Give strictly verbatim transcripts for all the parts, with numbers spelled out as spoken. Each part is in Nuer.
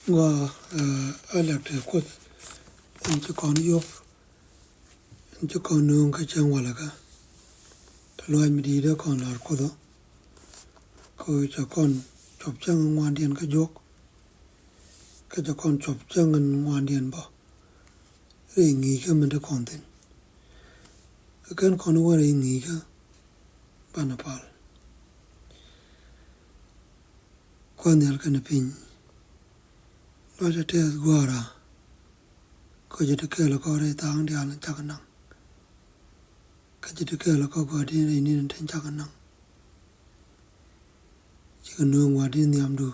Gua, ɛ, a lɛk te Kuoth, ɛn ci kɔn yop, ɛn ci kɔn nööŋ kä cäŋ walɛ kä. Te luaac mi di̱i̱t ɛ kɔn la̱r Kuoth ɔ. Kä cɛ kɔn cuɔp cäŋ ŋuandiɛn kä juɔk. Kä cɛ kɔn cuɔp cäŋ ŋuandiɛn bä rɛy ŋi̱i̱cä min te kɔn thi̱n. Kä kɛn kɔn wä rɛy ŋi̱i̱cä banɛ pal. Kua̱r nhial kɛnɛ piny. Lɔcdä tɛth gua̱a̱ra. Kä ji̱ ti kɛɛl kä rɛy tha̱a̱ŋ diaal ni cak naŋ. Kä ji̱ ti kɛɛl kä gua̱a̱r di̱n rɛy ni̱n tin cak naŋ. Cikɛ nööŋ gua̱a̱r di̱n nhiamdu.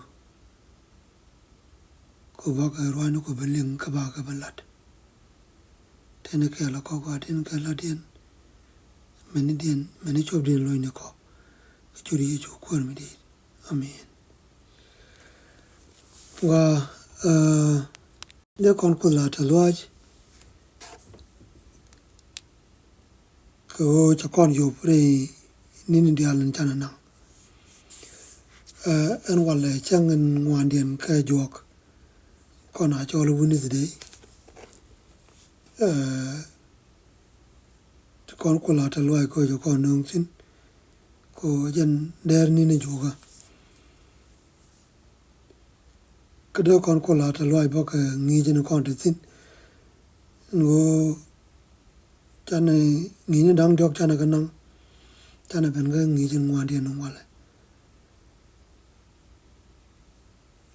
Ku bakɛ rua̱a̱ni ku bi liŋ kä bakɛ bi lat. Teni kɛɛl kä gua̱a̱r di̱n kɛ lat diɛn. Mɛni diɛn, mɛni cop diɛn lo̱cni kɔ. Kä cu di Yecu Kuäär mi di̱i̱t. Amen. Gua, ɛ, dee kɔn Kuoth la te luaac. Kɛ ɣöö cɛ kɔn yop rɛy ni̱ni diaal in canɛ naŋ. Ɛ, ɛn walɛ cäŋ in ŋuandiɛn kä juɔk. Kɔn a cɔl Wednesday. Ɛ, cɛ kɔn Kuoth la te luaac kɛ ɣöö cɛ kɔn nööŋ thi̱n. Kɛ ɣöö jɛn dɛɛr ni̱ni juɔkä. Kä dee kɔn Kuoth la te luaac bä kɛ ŋi̱i̱c in kɔn te thi̱n. Ɛn ɣöö canɛ ŋi̱i̱cni da̱ŋ diɔ̱k canɛ kɛ naŋ. Canɛ ben kä ŋi̱i̱c in ŋuandiɛn in walɛ.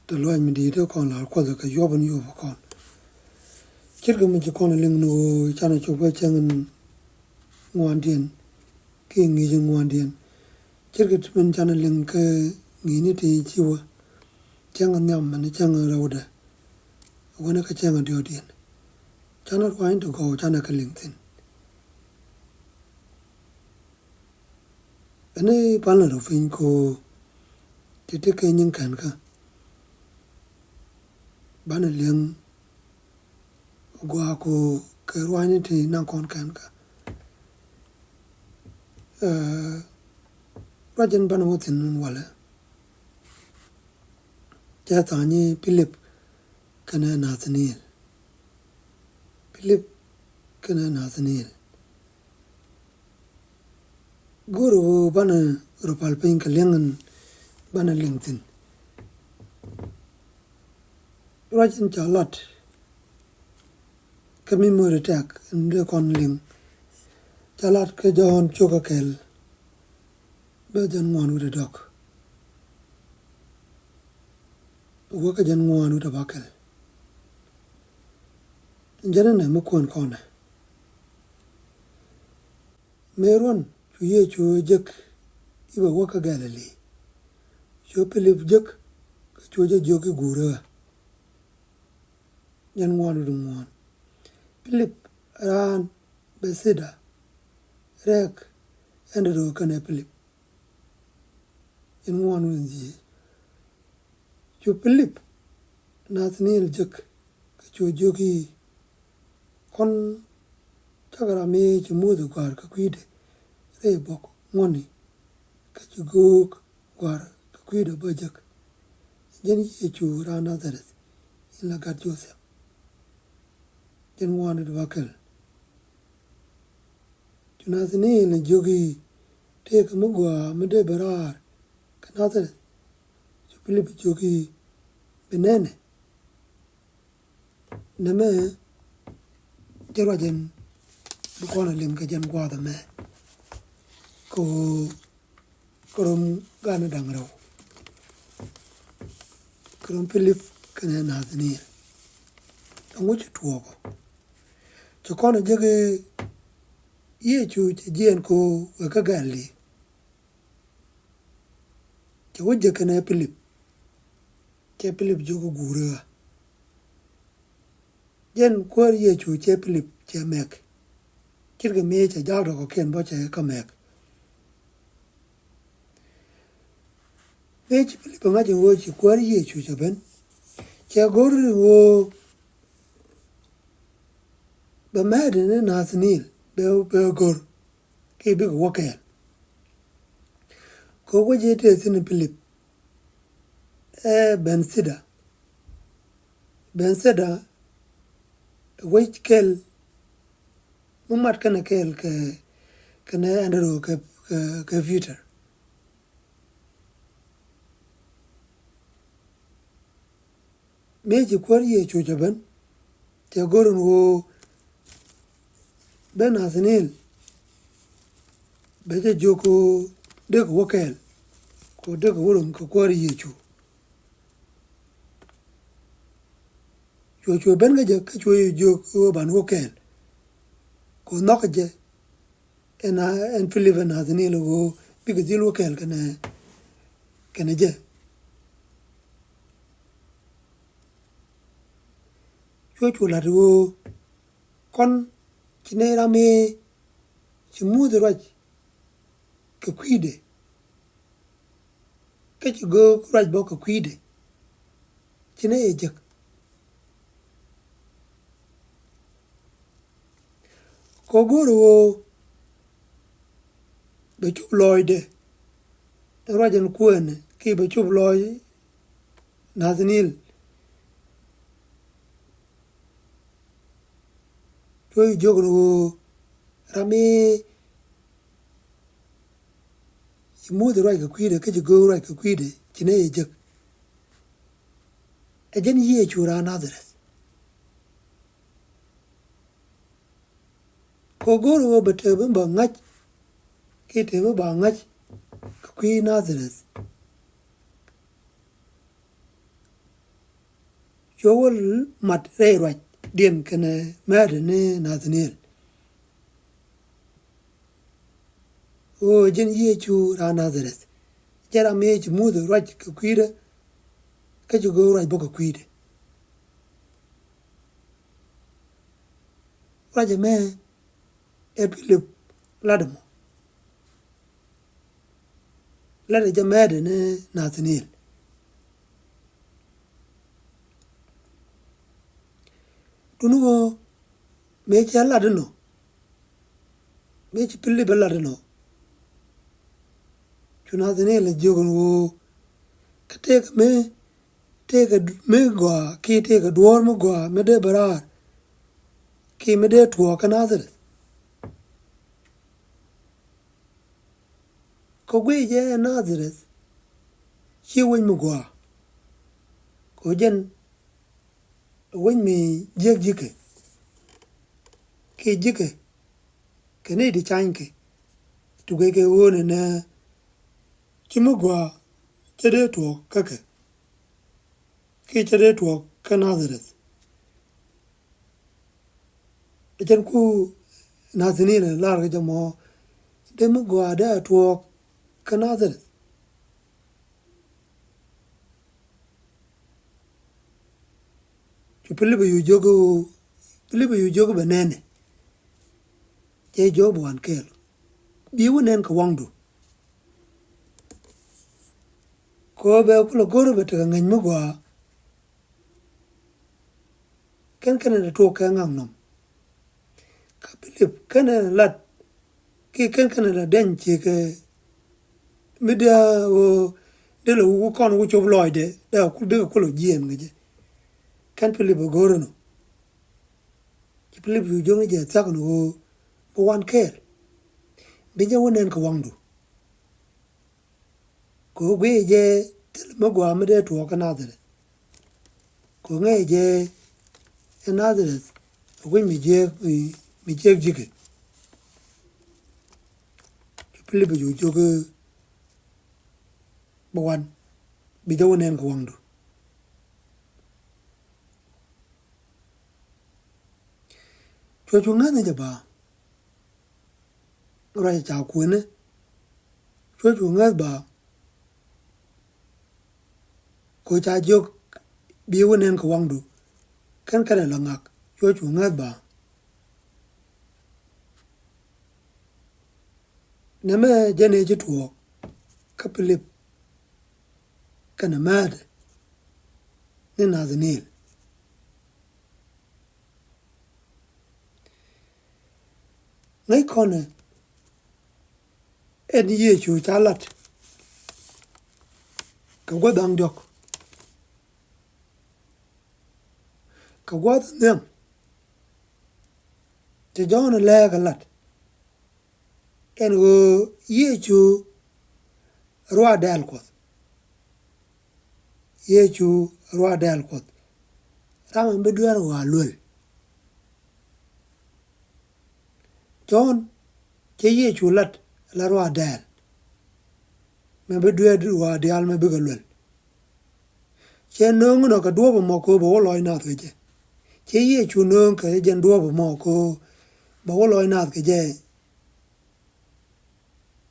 Te luaac mi di̱i̱t te kɔn la Kuoth kɛ yuɔp in yuɔp kɔn. Ce̱tkɛ mi ci kɔn liŋ ni ɣöö canɛ cop kä cäŋ in ŋuandiɛn. Kiɛ ŋi̱i̱c in ŋuandiɛn. Ce̱tkɛ ti min canɛ liŋ kä ŋi̱i̱cni ti ci wä. Cäŋ in nhiam mɛn cäŋ in rɛwdɛ. Wänɛ kä cäŋ in diɔ̱ɔ̱kdiɛn. Canɛ rua̱ny ti gɔw canɛ kɛ liŋ thi̱n. Ɛn i̱ palnɛ rɔ piny ko ti ti kɛ nyin kɛn kä. Banɛ liŋ gua ko kɛ rua̱ny ti naŋ kɔn kɛn kä. Ɛ, ruac in banɛ wä thi̱n walɛ. Cɛ tha̱a̱ŋ ni Pilip kɛnɛ Nathaniel. Pilip kɛnɛ Nathaniel. Go̱o̱r ɣöö banɛ rɔ pal piny kɛ liŋ in banɛ liŋ thi̱n. Ruac in ca lat. Kä mi mör tɛk in dee kɔn liŋ. Ca lat kä Jɔ̱ɔ̱n cio̱kä kɛl. Bɛ jɛn ŋuan wi̱cdɛ dɔ̱k. Wä kä jɛn ŋuan wi̱cdɛ bäkɛl. Jɛn inɛ mi kuɛn kɔnɛ. Mëë ruɔ̱n cu Yecu jek i̱ bɛ wä kä Galili. Cu Pilip jek kä cu jɛ jiök i̱ guurä ɣä. Jɛn ŋuan wi̱cdɛ ŋuan. Pilip raan Bethsaida rɛk Andrew kɛnɛ Pilip. Jɛn ŋuan wi̱cdɛ dhieec. Cu Pilip Nathaniel jek kä cu jiök i̱ kɔn cakɛ ram i̱ ci Muthɛ gɔ̱a̱r kä kui̱dɛ rɛy buɔk ŋuɔ̱tni kä ci göök gɔ̱a̱r kä kui̱dɛ bä jek. Jɛn Yecu raan Nadharɛth in la gat Jothɛp. Jɛn ŋuan wi̱cdɛ bäkɛl. Cu Nathaniel jiök i̱ tëëkɛ mi gɔaa mi dee ben raar kä Nadharɛth. Cu Pilip jiök i̱ bi nɛnɛ. Nɛmɛ jɛ ruac ɛn bi kɔn a liŋ kɛ jɛn gua̱a̱th ɛmɛ. Kɛ ɣöö kä rom gan da̱ŋ rɛw. Kä rom Pilip kɛnɛ Nathaniel. Ɛŋu ci tuɔɔk ɔ? Ci kɔn a jek i̱ Yecu cɛ jiɛɛn kɛ ɣöö wek kä Galili. Cɛ wä jek kɛnɛ Pilip. Cɛ Pilip jiök i̱ guurä ɣä. Jɛn Kuäär Yecu cɛ Pilip cɛ mɛk. Ce̱tkɛ mëë cɛ jaak dɔ̱kɔkiɛn bä cɛ kä mɛk. Mëë ci Pilip ŋa̱c in ɣöö ci Kuäär Yecu cɛ ben. Cɛ go̱r in ɣöö bɛ mɛɛt in Nathaniel bɛ, bɛ go̱r. Kiɛ bikɛ wä kɛɛl. Kɛ wä jɛ tëë thi̱n Pilip. Ɛ Bethsaida. Bethsaida ɛ wec kɛl mi mat kɛnɛ kɛl kɛ, kɛnɛ Andrew kɛ, kɛ, kɛ Peter. Mëë ci Kuäär Yecu cɛ ben, cɛ go̱r ɛn ɣöö bɛ Nathaniel bɛ jɛ jiök kɛ ɣöö dee kɛ wä kɛɛl, kɛ ɣöö dee kɛ wä röm kɛ Kuäär Yecu. Cuɛ, cuɛ ben kä jɛ kä cuɛ jɛ jiök kɛ ɣöö ban wä kɛɛl. Kɛ ɣöö nhɔkɛ jɛ ɛn, ɛn Pilip ɛn Nathaniel ɣöö bikɛ dhil wä kɛɛl kɛnɛ, kɛnɛ jɛ. Cuɛ cu lat ɣöö kɔn ci nɛy ram ëë ci Muthɛ ruac kɛ kui̱dɛ, kä ci göök ruac bä kɛ kui̱dɛ, ci nɛy ëë jek. Kɛ ɣöö go̱o̱rɛ ɣöö bɛ cop lɔɔcdɛ ruac ɛn kuäänɛ kiɛ bɛ cop lɔɔc Nathaniel. Cuɛ jiök ɛn ɣöö ram ëë ci Muthɛ ruac kɛ kui̱dɛ kä ci göök ruac kɛ kui̱dɛ ci nɛy ëë jek. Ɛ jɛn Yecu raan Nadhareth. Kɛ ɣöö go̱o̱rɛ ɣöö bɛ te mi ba ŋa̱c kiɛ te mi ba ŋa̱c kɛ kui̱ Nadhareth. Cuɛ wä mat rɛy ruacdiɛn kɛnɛ mɛɛtdɛ ni Nathaniel ɣöö jɛn Yecu raan Nadhareth, jɛn ram ëë ci Muthɛ ruac kɛ kui̱dɛ, kä ci göök ruac bä kɛ kui̱dɛ. Ruac ɛmɛ ɛ Pilip lat ɛmɔ. Lat ɛ jɛ mɛɛtdɛ ni Nathaniel. Duŋni ɣöö mëë cɛ lat inɔ, mëë ci Pilip ɛ lat inɔ, cu Nathaniel ɛ jiök ɛn ɣöö kä tëëkɛ mi, tëëkɛ mi gɔaa kiɛ tëëkɛ duɔ̱ɔ̱r mi gɔaa mi dee bɛ raar kiɛ mi dee tuɔɔk kä Nadhareth. Kɛ guic jɛ ɛ Nadhareth, /ciɛ wec mi gɔaa. Kɛ ɣöö jɛn ɛ wec mi jiäk ji̱kɛ kiɛ ji̱kɛ kɛ nɛy ti canykɛ, ti guickɛ ɣöö nɛnɛ /ci mi gɔaa cɛ dee tuɔɔk kä kɛ kiɛ cɛ dee tuɔɔk kä Nadhareth. Ɛ jɛn ku Nathaniel ɛ lar kɛ jɛ mɔ, dee mi gɔaa dee a tuɔɔk kä Nadhareth? Cu Pilip ɛ cu jiök, Pilip ɛ cu jiök bɛ nɛnɛ. Cɛ jiök bɛ wan kɛɛl, bi wä nɛn kɛ waŋdu. Kɛ ɣöö bɛ kulɛ go̱r bɛ tekɛ ŋäc mi gɔaa, kɛn kɛnɛ lɛ tuɔɔk kɛ ŋaknɔm. Kä Pilip kɛnɛ lat kiɛ kɛn kɛnɛ lɛ dɛny ciekɛ mi dee ɣöö dee lɛ wä kɔn wä cop lɔɔcdɛ, dee kɛ kulɛ jiɛɛn kɛ jɛ. Kɛn Pilip ɛ go̱r inɔ. Ci Pilip cu jiök ni jɛ thia̱k ni ɣöö bi wan kɛɛl, bi jɛ wä nɛn kɛ waŋdu. Kɛ ɣöö guic jɛ thil mi gɔaa mi dee tuɔɔk kä Nadhareth. Kɛ ɣöö ŋäc jɛ ɛ Nadhareth ɛ wec mi jiäk, mi, mi jiäk ji̱kɛ. Cu Pilip cu jiök i̱ bi wan, bi jɛ wä nɛn kɛ waŋdu. Cuɛ cu ŋäth ni jɛ ba. Ruac ca kuëni, cuɛ cu ŋäth ba. Kɛ ɣöö ca jiök bi wä nɛn kɛ waŋdu, kɛn kɛnɛ lɛ ŋak, cuɛ cu ŋäth ba. Nɛmɛ jɛn ëë ci tuɔɔk kä Pilip kɛnɛ määtdɛ ni Nathaniel. Ŋäc kɔnɛ ɛn Yecu ca lat kɛ gua̱th da̱ŋ diɔ̱k. Kɛ gua̱th nhiam, cɛ Jɔ̱ɔ̱n lɛɛk ɛ lat ɛn ɣöö Yecu ruaadɛɛl Kuɔth. Yecu ruaadɛɛl Kuɔth, ram in bi dueer ɣɔaa luel. Jɔ̱ɔ̱n, cɛ Yecu lat la ruaadɛɛl, mɛ bi dueer ɣɔaa diaal mɛ bikɛ luel. Cɛ nööŋ inɔ kɛ duɔ̱ɔ̱p ɛmɔ kɛ ɣöö bɛ wä lɔc naath kɛ jɛ. Cɛ Yecu nööŋ kɛ jɛn duɔ̱ɔ̱p ɛmɔ kɛ ɣöö bɛ wä lɔc naath kɛ jɛ.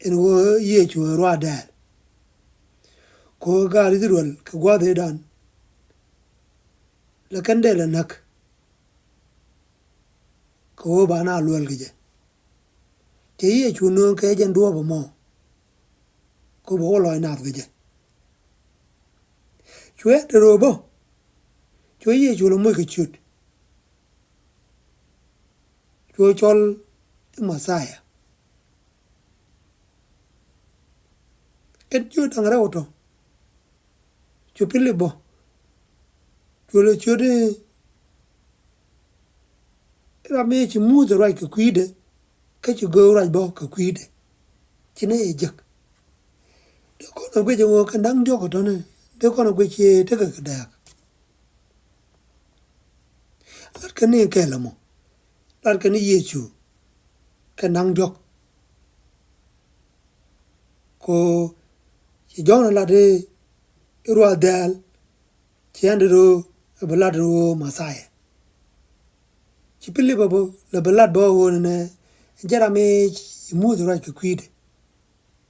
Ɛn ɣöö Yecu ɛ ruaadɛɛl. Kɛ ɣöö gaat I-thɛ-rɛl kɛ gua̱a̱th ëëdan, la kɛn dee la näk, kɛ ɣöö ba na luel kɛ jɛ. Cɛ Yecu nööŋ kɛ jɛn duɔ̱ɔ̱p ɛmɔ kɛ ɣöö bɛ wä lɔc naath kɛ jɛ. Cuɛ te röö bä, cuɛ Yecu la moc kɛ ciöt. Cuɛ cɔl i̱ Mɛthia. Ɛn ciöt da̱ŋ rɛw tɔ, cu Pilip bä, cuɛ la ciöt i̱ ram ëë ci muth ruac kɛ kui̱dɛ, kä ci göök ruac bä kɛ kui̱dɛ. Ci nɛy ɛ jek. Dee kɔn ɛ guic ɛŋu kɛ da̱ŋ diɔ̱k ɛ tɔ̱ni, dee kɔn ɛ guic i̱ tekɛ kɛ dääk. Lat kɛn ni kɛl ɛmɔ, lat kɛn ni Yecu kɛ da̱ŋ diɔ̱k. Kɛ ɣöö ci Jɔ̱ɔ̱n lat i̱ ruaadɛɛl, ci ɛn di röö ɛ bi lat röö Mɛthia. Ci Pilip ɛ bi, lɛ bi lat bä ɣöö nɛnɛ, jɛ ram i̱ ci muth ruac kɛ kui̱dɛ,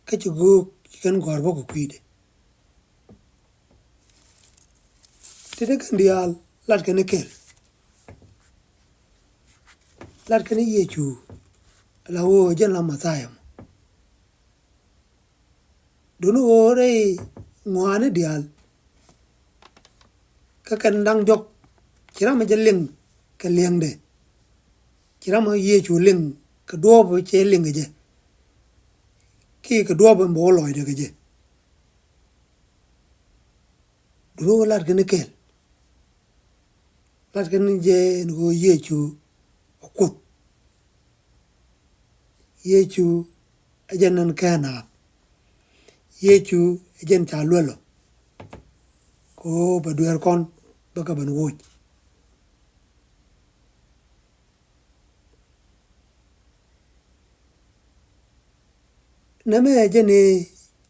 kä ci göök ci kɛn gɔ̱a̱r bä kɛ kui̱dɛ. Ti ti kɛn diaal lat kɛn ni kɛl. Lat kɛn ni Yecu la ɣöö jɛn la Mɛthia mɔ. Duŋni ɣöö rɛy ŋuani diaal kä kɛn da̱ŋ diɔ̱k, ci ram mi jɛ liŋ kɛ liɛŋdɛ. Ci ram mi Yecu liŋ kɛ duɔ̱ɔ̱p cɛ liŋ kɛ jɛ, kiɛ kɛ duɔ̱ɔ̱p in bɛ wä lɔcdɛ kɛ jɛ. Duŋni ɣöö lat kɛn ni kɛl. Lat kɛn ni jɛ ɛn ɣöö Yecu ɛ Kuoth. Yecu ɛ jɛn ɛn kɛn naath. Yecu ɛ jɛn ca luɛl ɔ. Kɛ ɣöö bɛ dueer kɔn bä kɛ ben woc. Nɛmɛ jɛn i̱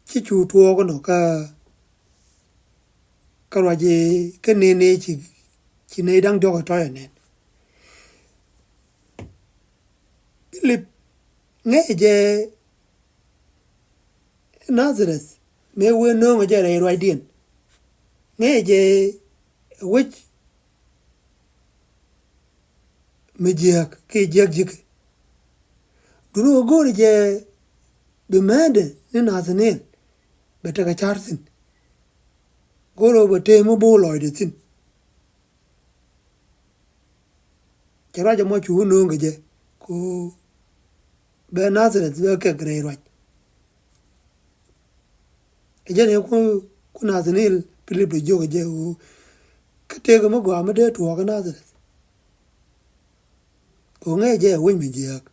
ci cu tuɔɔk inɔ kä, kä ruac i̱ kä nɛn i̱ ci, ci nɛy da̱ŋ diɔ̱k ɛ tɔ̱ ɛ nɛn. Pilip ŋäcɛ jɛ Nadhareth mëë wee nööŋɛ jɛ rɛy ruacdiɛn. Ŋäcɛ jɛ ɛ wec mi jiääk kiɛ jiääk ji̱kɛ. Duŋni ɣöö go̱o̱rɛ jɛ bi määtdɛ ni Nathaniel bɛ tekɛ ca̱r thi̱n. Go̱o̱rɛ ɣöö bɛ tëë mi bo̱o̱ lɔcdɛ thi̱n. Cɛ ruac ɛmɔ cu wä nööŋ kɛ jɛ kɛ ɣöö bɛ Nadhareth bɛ kɛk rɛy ruac. Ɛ jɛn ɛ ku, ku Nathaniel Pilip lɛ jiök ɛ jɛ ɣöö kä tëëkɛ mi gɔaa mi dee tuɔɔk kä Nadhareth. Kɛ ɣöö ŋäcɛ jɛ ɛ wec mi jiääk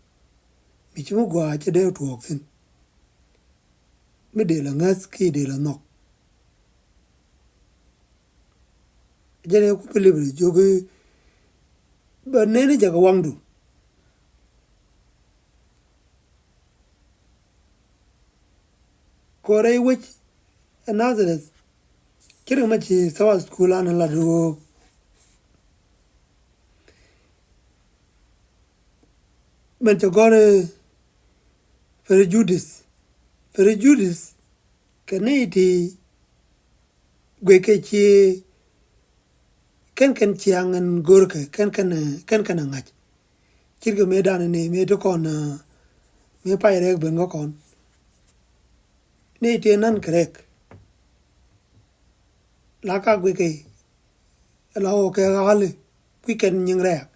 mi ci mi gɔaa cɛ dee tuɔɔk thi̱n. Mi dee lɛ ŋäth kiɛ dee lɛ nhɔk. Jɛn ɛ ku Pilip lɛ jiök i̱ bɛ nɛn i̱ jɛ kɛ waŋdu. Kɛ ɣöö rɛy wec ɛ Nadhareth, ci ri mɛ ci Sabbath School an lat ɣöö mɛn cɛ gɔ̱r i̱ prejudice. Prejudice kɛ ni ti guic kɛ ci kɛn kɛn ciaŋ ɛn görkɛ kɛn kɛn kɛn kɛn ɛ ŋa̱c. Cirkɛ mëë danɛ ni mëë ti kɔn, ah, mëë pay rɛɛk ben kä kɔn. Ni ti nan kɛ rɛɛk la ka guic kɛ la ɣɔw kɛ ɣa̱li kui̱ kɛn nyiŋ rɛɛk.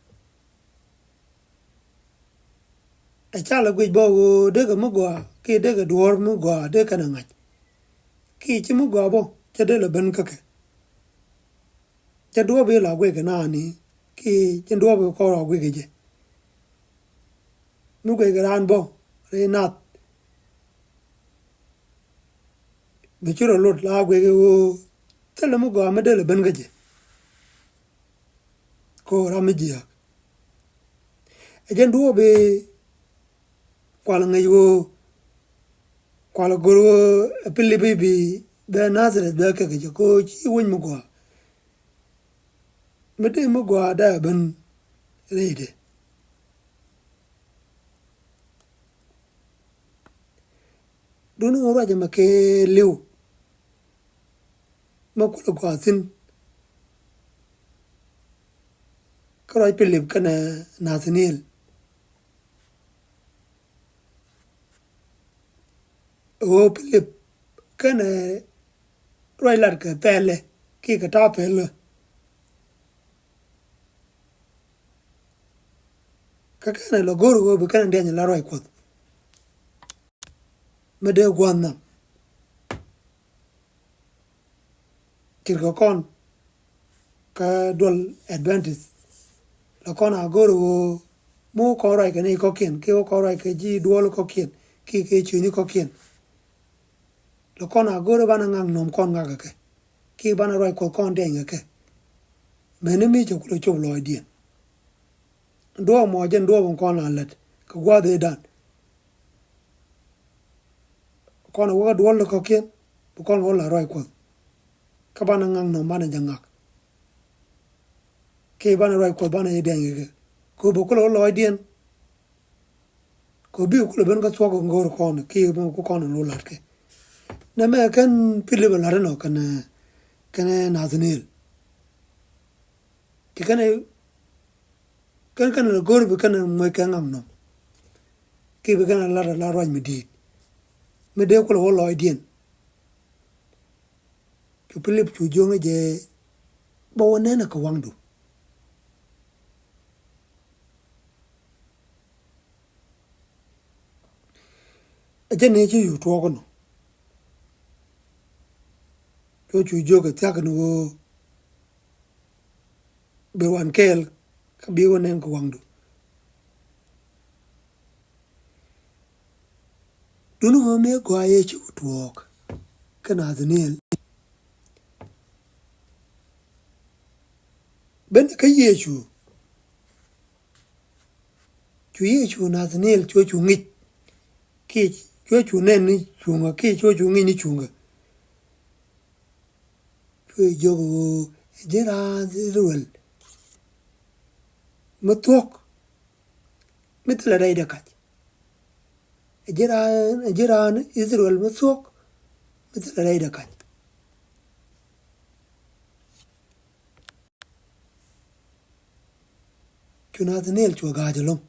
Ɛ ca lɛ guic bä ɣöö dee kɛ mi gɔaa kiɛ dee kɛ duɔ̱ɔ̱r mi gɔaa dee kɛn ɛ ŋa̱c. Kiɛ ci mi gɔaa bä cɛ dee lɛ ben kä kɛ. Cɛ duɔ̱ɔ̱p i̱ la guic kɛ naani kiɛ jɛn duɔ̱ɔ̱p kɔn rɔ guic kɛ jɛ. Mi guic kɛ raan bä rɛy nath, bi ci rɔ lot la guic kɛ ɣöö thilɛ mi gɔaa mi dee lɛ ben kä jɛ. Kɛ ɣöö ram mi jiääk. Ɛ jɛn duɔ̱ɔ̱p i̱ kual ŋäc ɣöö, kual go̱r ɣöö ɛ Pilip i̱ bi bɛ Nadharɛth bɛ kɛ kɛ jɛ kɛ ɣöö ci wec mi gɔaa. Mi dee mi gɔaa dee ben rɛydɛ. Duŋni ɣöö ruac ɛmɛ kɛ li̱w mi kulɛ gɔaa thi̱n kä ruac Pilip kɛnɛ Nathaniel. Ɣöö Pilip kɛnɛ ruac lat kɛ pɛlɛ kiɛ kɛ ta̱a̱ pɛlɛ. Kä kɛnɛ lɛ go̱r ɣöö bi kɛnɛ diany la ruac Kuɔth mi dee gua̱a̱th nham. Ce̱tkɛ kɔn kä duɔl Adventist, la kɔn a go̱r ɣöö mi wä kɔn ruac kɛ nɛy kɔ̱kiɛn kiɛ wä kɔn ruac kɛ ji̱ duɔl kɔ̱kiɛn kiɛ kɛ ciönyni kɔ̱kiɛn. La kɔn a go̱r ɣöö banɛ ŋak nɔm kɔn ŋak kɛ kɛ kiɛ banɛ ruac Kuɔth kɔn diany kɛ kɛ. Mɛni mi cɛ kulɛ cop lɔɔcdiɛn. Duɔ̱ɔ̱p mɔ jɛn duɔ̱ɔ̱p in kɔn a lät kɛ gua̱a̱th ëëdan. Kɔn a wä kä duɔl kɔ̱kiɛn, bi kɔn wä la ruac Kuɔth. Kä banɛ ŋak nɔm banɛ jɛ ŋak. Kiɛ banɛ ruac Kuɔth banɛ jɛ diany kɛ kɛ. Kɛ ɣöö bɛ kulɛ wä lɔɔcdiɛn. Kɛ ɣöö bikɛ kulɛ ben kä thuɔ̱k in go̱o̱r kɔn kiɛ mi ku kɔn in wä la̱tkɛ. Nɛmɛ kɛn Pilip ɛ la̱t inɔ kɛnɛ, kɛnɛ Nathaniel. Ci kɛnɛ kɛn kɛn lɛ go̱r bi kɛn muec kɛ ŋak nɔm. Kiɛ bi kɛn lat ala ruac mi di̱i̱t mi dee kulɛ wä lɔɔcdiɛn. Cu Pilip cu jiök ni jɛ, bä wä nɛn ɛ kɛ waŋdu. Ɛ jɛn ni ci yuk tuɔɔk inɔ. Cu cu jiök kɛ thia̱k ni ɣöö bi ruan kɛɛl kä bi wä nɛn kɛ waŋdu. Duŋni ɣöö mëë gɔaa Yecu tuɔɔk kä Nathaniel. Ben kä Yecu. Cu Yecu Nathaniel cu cu ŋic. Kiɛ cu cu nɛn ni cuŋä kiɛ cu cu ŋic ni cuŋä. Cuɛ jiök ɣöö ɛ ji̱n raan Israel mi thuɔ̱k mi thilɛ rɛydɛ kac. Ɛ ji̱n raan, ɛ ji̱n raan Israel mi thuɔ̱k mi thilɛ rɛydɛ kac. Cu Nathaniel cuɛ ga̱a̱c ɛlɔ̱ŋ.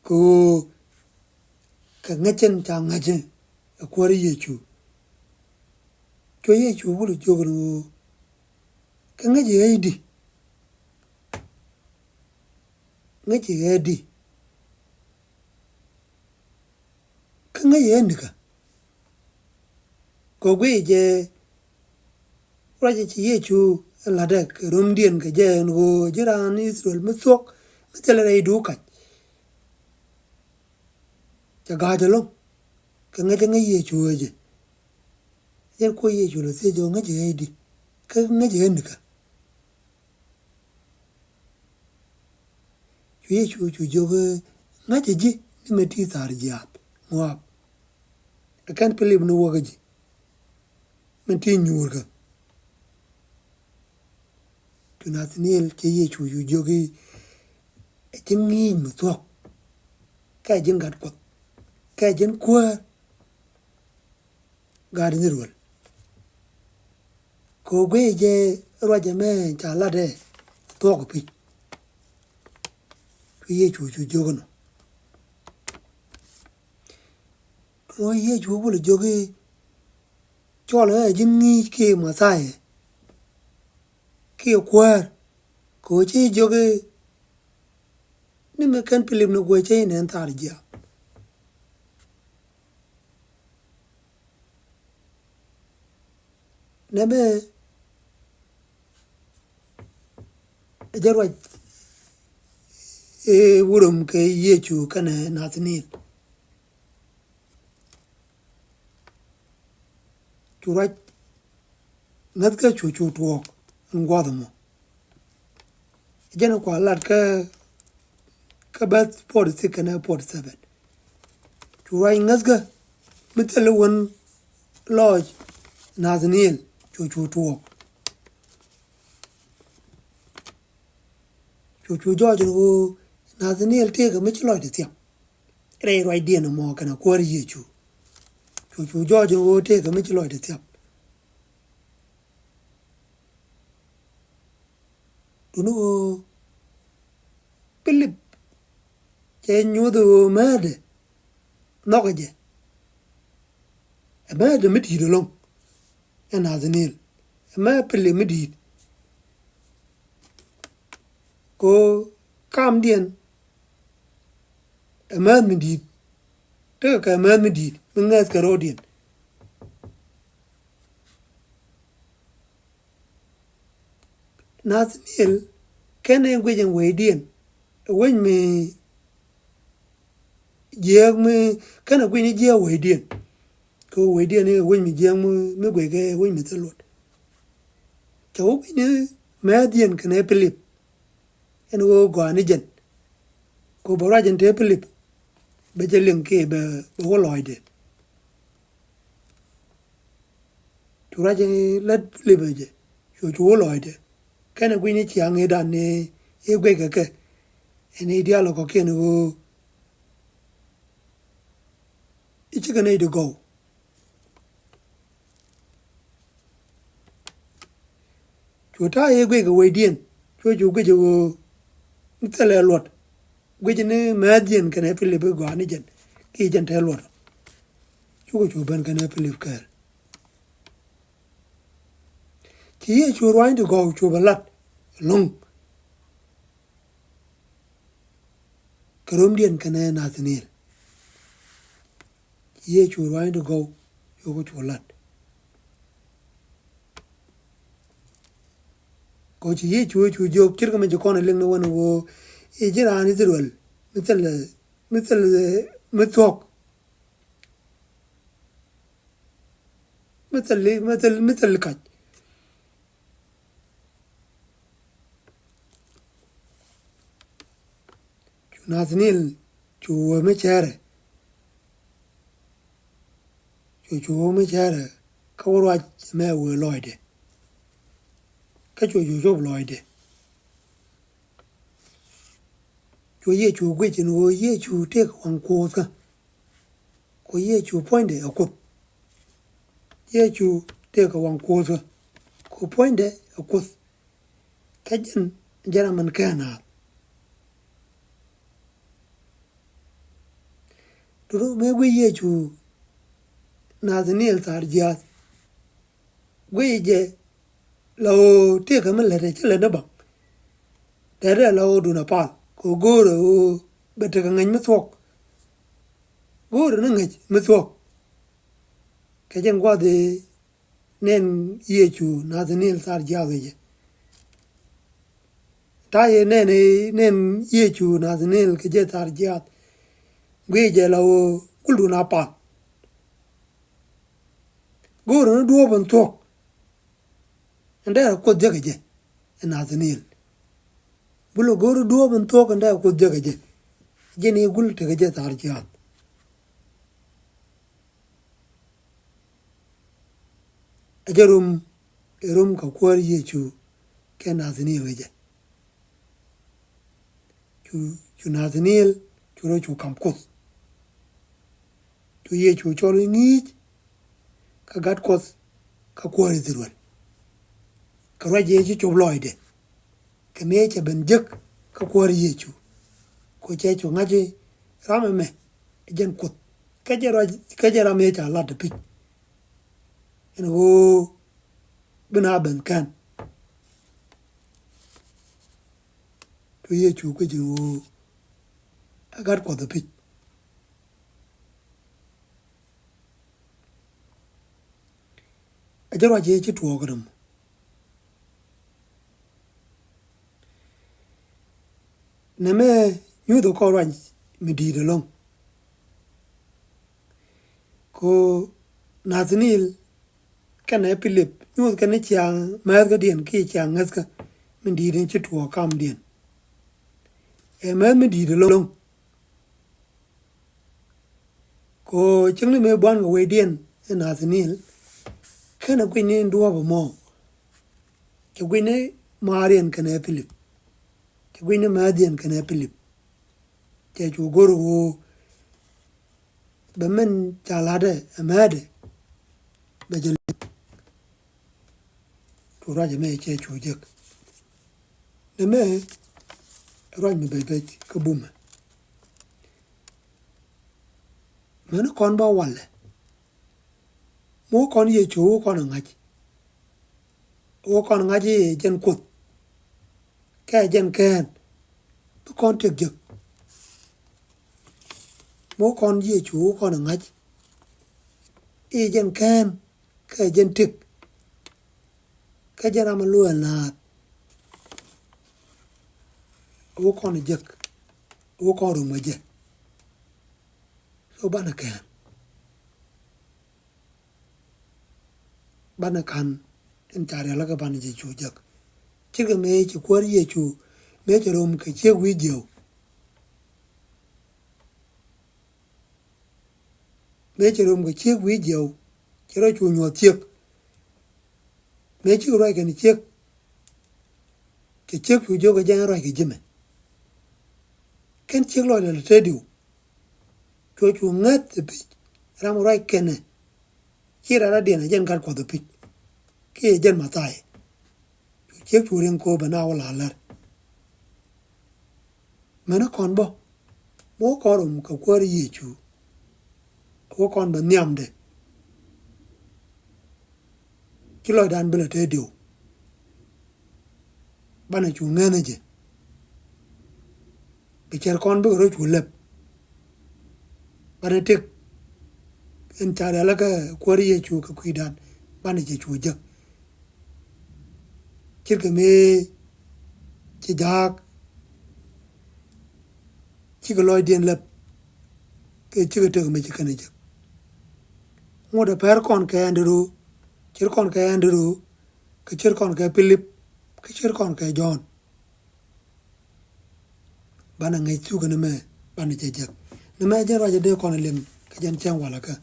Kɛ ɣöö kɛ ŋäc ɛn ca ŋäc ɛ kuäär Yecu. Cuɛ Yecu wul jiök ni ɣöö kɛ ŋäc ɛ i̱di. Ŋäc ɛ i̱di. Kä ŋäc ɛ nikä. Kɛ guiy jɛ ruacɛ ci Yecu ɛ la̱tdɛ kɛ romdiɛn kɛ jɛ ɛn ɣöö ji̱ raan Israel mi thuɔ̱k mi thilɛ rɛydu kac. Cɛ ga̱a̱c ɛlɔ̱ŋ kɛ ŋäc ɛ ŋäc Yecu ɛ jɛ. Yɛn kuɔ Yecu lɛ thiec ɛ ŋäc ɛ i̱di kä ŋäc ɛ nikä. Cu Yecu cu jiök ŋäcɛ ji̱ ni mɛ ti thaar jiaath ŋuaap. Ɛ kɛn Pilip ni wäkä ji̱ mɛ ti nyuurkä. Cu Nathaniel cɛ Yecu cu jiök i̱ ɛ ji̱n ŋi̱i̱c mi thuɔ̱k. Kɛ ji̱n gat Kuɔth kɛ ji̱n kuäär. Gaat ni ruel. Kɛ ɣöö guiy jɛ ruacɛ mɛ ca latdɛ thuɔ̱k pi̱c. Cu Yecu cu jiök inɔ. Cu Yecu wä bul jiök i̱ cɔl ɛ ji̱n ŋi̱i̱c kiɛ Mɛthia kiɛ kuäär. Kɛ ɣöö ci jiök i̱ ni mi kɛn Pilip ni guec cä i̱ nɛn thaar jiaath. Nɛmɛ Ɛ jɛ ruac i̱ wä rom kɛ Yecu kɛnɛ Nathaniel. Cu ruac ŋäthkä cu cu tuɔɔk ɛn gua̱a̱th ɛmɔ. Jɛn kua lat kä kä verse forty six kɛnɛ forty seven. Cu ruac ŋäthkä mi thilɛ wän lɔɔc Nathaniel cu cu tuɔɔk. Cu cu jɔɔc ɛn ɣöö Nathaniel tëëkɛ mi ci lɔcdɛ thiap. Rɛy ruacdiɛn ɛmɔ kɛnɛ kuäär Yecu. Cu cu jɔɔc ɛn ɣöö tëëkɛ mi ci lɔcdɛ thiap. Duŋni ɣöö Pilip cɛ nyuuth ɣöö määtdɛ nhɔkɛ jɛ. Ɛ määtdɛ mi di̱i̱t ɛlɔ̱ŋ ɛ Nathaniel. Ɛ määth Pilip mi di̱i̱t. Kɛ ɣöö kamdiɛn ɛ määth mi di̱i̱t. Tekɛ kɛ määth mi di̱i̱t mi ŋäth kɛ ro̱o̱diɛn. Nathaniel kɛn ɛ guic ɛn wecdiɛn ɛ wec mi jiääk mi kɛn ɛ guic ni jiääk wecdiɛn. Kɛ wecdiɛn ɛ wec mi jiääk mi, mi guic kɛ wec mi thil luɔt. Cɛ wä guic ni mɛɛthdiɛn kɛnɛ Pilip. Ɛn ɣöö gɔaa ni jɛn. Kɛ bɛ ruac ɛn te Pilip bɛ jɛ liŋ kiɛ bɛ, bɛ wä lɔɔcdɛ. Cu ruac lät Pilip ɛ jɛ cu cu wä lɔɔcdɛ. Kɛnɛ guic ni ciaŋ ëëdan ni i̱ guic kɛ kɛ. Ɛn i̱ diaal ɛ kɔ̱kiɛn ɣöö i̱ cikɛ nɛy ti gɔw. Cu ta̱a̱ i̱ guic kɛ wecdiɛn cu cu guic ɣöö mi thilɛ luɔt. Guic ni mɛɛthdiɛn kɛnɛ Pilip i̱ gɔaa ni jɛn kiɛ jɛn te luɔt. Cukɛ cu ben kɛnɛ Pilip kɛɛl. Ci Yecu rua̱a̱ny ti gɔw cu bɛ lat ɛlɔ̱ŋ kɛ romdiɛn kɛnɛ Nathaniel. Ci Yecu rua̱a̱ny ti gɔw cu cu lat. Kɛ ci Yecu cu jiök ce̱tkɛ mi ci kɔn ɛ liŋ ni wän ɣöö i̱ ji̱n raan Ithɛrɛl mi thil, mi thil, mi thuɔ̱k. Mi thil, mi thil, mi thil kac. Cu Nathaniel cu wä mi cɛɛrɛ. Cu cu wä mi cɛɛrɛ kä wä ruac mɛ wee lɔcdɛ. Kä cu cu cop lɔcdɛ. Cu Yecu guic ɛn ɣöö Yecu tëëkɛ waŋ Kuɔthkä. Ku Yecu puɔ̱nydɛ ɛ Kuoth. Yecu tëëkɛ waŋ Kuɔthkä. Ku puɔ̱nydɛ ɛ Kuoth. Kä jɛn jɛn ram min kɛn naath. Duŋni mëë guic Yecu Nathaniel thaar jiaath. Guic jɛ la ɣöö tëëkɛ mi lätdɛ cä lät ni baŋ. Tɛtdɛ la ɣöö duundɛ pal kɛ ɣöö go̱o̱rɛ ɣöö bɛ tekɛ ŋäc mi thuɔ̱k. Go̱o̱rɛ ni ŋäc mi thuɔ̱k. Kɛ jɛn gua̱a̱th i̱ nɛn Yecu Nathaniel thaar jiaath kɛ jɛ. Ta̱a̱ yɛ nɛn i̱ nɛn Yecu Nathaniel kɛ jɛ thaar jiaath. Guic jɛ la ɣöö gul duundɛ pal. Go̱o̱rɛ ni duɔ̱ɔ̱p in thuɔ̱k. Ɛn dee rɔ Kuoth jek kɛ jɛ ɛ Nathaniel. Gul ɛ go̱o̱r duɔ̱ɔ̱p in thuɔ̱k ɛn dee rɔ Kuoth jek kɛ jɛ. Jɛn i̱ gul tekɛ jɛ thaar jiaath. Ɛ jɛ rom, ɛ rom kɛ kuäär Yecu kɛ Nathaniel kɛ jɛ. Cu, cu Nathaniel cu rɔ cu kam Kuoth. Cu Yecu cɔl i̱ ŋi̱i̱c kä Gat Kuɔth kä kuäär Ithɛrɛl. Kɛ ruac ëë ci cop lɔcdɛ. Kɛ mëë cɛ ben jek kä kuäär Yecu. Ku cɛ cu ŋa̱c i̱ ram ɛmɛ ɛ jɛn Kuoth. Kä jɛ ruac, kä jɛ ram ëë ca lat ɛ pi̱c. Ɛn ɣöö bi na ben kɛn. Cu Yecu guic ɛn ɣöö ɛ Gat Kuɔth ɛ pi̱c. Ɛ jɛ ruac ëë ci tuɔɔk ɛ ram. Nɛmɛ nyuthɛ kɔn ruac mi di̱i̱t ɛlɔ̱ŋ. Kɛ ɣöö Nathaniel kɛnɛ Pilip nyuth kɛn ni ciaŋ määthkädiɛn kiɛ ciaŋ ŋäthkä mi di̱i̱t in ci tuɔɔk kamdiɛn. Ɛ määth mi di̱i̱t ɛlɔ̱ŋ. Kɛ ɣöö cieŋni mëë bua̱n kɛ wecdiɛn ɛ Nathaniel, /kenɛ guic ni duɔ̱ɔ̱p ɛmɔ. Cɛ guic ni maariɛn kɛnɛ Pilip. Cɛ guic ni määthdiɛn kɛnɛ Pilip. Cɛ cu go̱r ɣöö bɛ min ca la̱tdɛ ɛ määthdɛ bɛ jɛ lɛp. Cu ruac ɛmɛ cɛ cu jek. Nɛmɛ ruac mi bɛc bɛc kä bumɛ. Mäni kɔn bä walɛ, mi wä kɔn Yecu wä kɔn ɛ ŋa̱c. Wä kɔn ɛ ŋa̱c i̱ jɛn Kuoth kɛ jɛn kään, bi kɔn tëk jek. Mi wä kɔn Yecu wä kɔn ɛ ŋa̱c i̱ jɛn kään kɛ jɛn tëk, kɛ jɛn ram ɛ luɔ̱ɔ̱l naath. Wä kɔn ɛ jek, wä kɔn rom ɛ jɛ. So banɛ kään, banɛ ka̱n in ca rialikä banɛ jɛ cu jek. Ce̱tkɛ mëë ci Kuäär Yecu, mëë cɛ rom kɛ ciek wi̱i̱ jiɛw. Mëë cɛ rom kɛ ciek wi̱i̱ jiɛw, cɛ rɔ cu nyuɔ̱th ciek. Mëë cikɛ ruac kɛn ciek, cɛ ciek cu jiök ɛ jɛn ruac kɛ ji̱ mɛ. Kɛn ciek lɔcdɛ lɛ te diw. Cuɔ cu ŋäth ɛ pi̱c, ram ruac kɛnɛ. Ci rat rɔ̱diɛn ɛ jɛn gat Kuɔth ɛ pi̱c kiɛ jɛn Mathayo. Cu ciek cu riŋ ko̱o̱p ɛ na wä la lär. Mɛn kɔn bä, mi wä kɔn rom kɛ Kuäär Yecu, wä kɔn bɛ nhiamdɛ. Ci lɔcdan bi lɛ te diw. Banɛ cu ŋäth ni jɛ. Bi cɛr kɔn bikɛ rɔ cu lɛp. Banɛ tëk in ca rialikä Kuäär Yecu kɛ kui̱dan, banɛ jɛ cu jek. Ce̱tkɛ mëë ci jaak, cikɛ lɔcdiɛn lɛp, kɛ cikɛ tëk mëë ci kɛn ɛ jek. Ŋuɔ̱t ɛ pɛr kɔn kɛ Andrew, ce̱t kɔn kɛ Andrew, kɛ ce̱t kɔn kɛ Pilip, kɛ ce̱t kɔn kɛ Jɔ̱ɔ̱n. Banɛ ŋäc thuk nɛmɛ, banɛ jɛ jek. Nɛmɛ jɛn ruac ɛ dee kɔn ɛ lim kɛ jɛn cäŋ walɛ kä,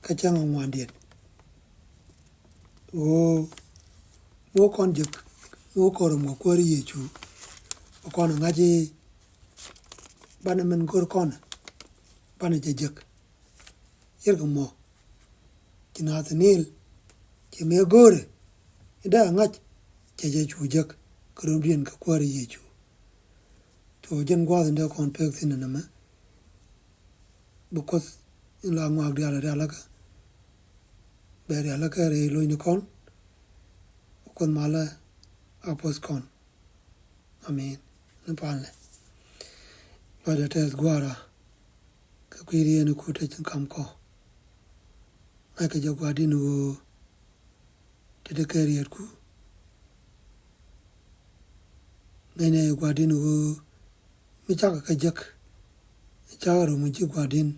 kɛ cäŋ ɛ ŋuandiɛn. Ɣöö mi wä kɔn jek, mi wä kɔn rom kɛ Kuäär Yecu, bɛ kɔn ɛ ŋa̱c i̱ banɛ min go̱r kɔn, banɛ jɛ jek. Yɛrkɛ mɔ, ci Nathaniel, ci mëë go̱o̱rɛ i̱ dee a ŋa̱c, cɛ jɛ cu jek kɛ romdiɛn kɛ Kuäär Yecu. Cu jɛn gua̱a̱th in dee kɔn pek thi̱n ɛn ɛmɛ. Bi Kuoth in la ŋɔak diaal rialikä, bɛ rialikä rɛy lo̱cnikɔn. Bi Kuoth malä a puɔ̱th kɔn. Amen. Ni palɛ. Lɔcdä tɛth Gua̱a̱ra, kɛ kui̱ riɛn iku te ci kam kɔ. Ŋa̱ckɛ jɛ Gua̱a̱din ɣöö te dee kɛ rietku. Ŋäcnɛ jɛ Gua̱a̱din ɣöö mi cakɛ kɛ jek, mi cakɛ rom ji̱ Gua̱a̱din,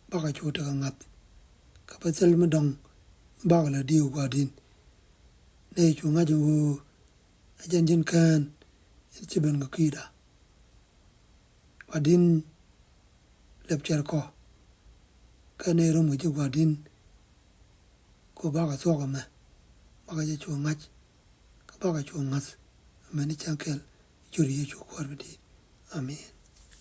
bakɛ cu tekɛ ŋa̱th. Kɛ bä thil mi dɔ̱ŋ mi bakɛ lɛ di̱i̱k Gua̱a̱din. Nɛ cu ŋa̱c ɣöö a jɛn ji̱n kään in ci ben kɛ kui̱da. Gua̱di̱n lɛp cɛr kɔ. Kɛ nɛy rom kɛ ji̱ Gua̱di̱n, kɛ bakɛ thuɔ̱k ɛmɛ, bakɛ jɛ cu ŋa̱c, kɛ bakɛ cu ŋa̱th. Amen. Cäŋ kɛl, ciöt Yecu Kuäär mi di̱i̱t. Amen.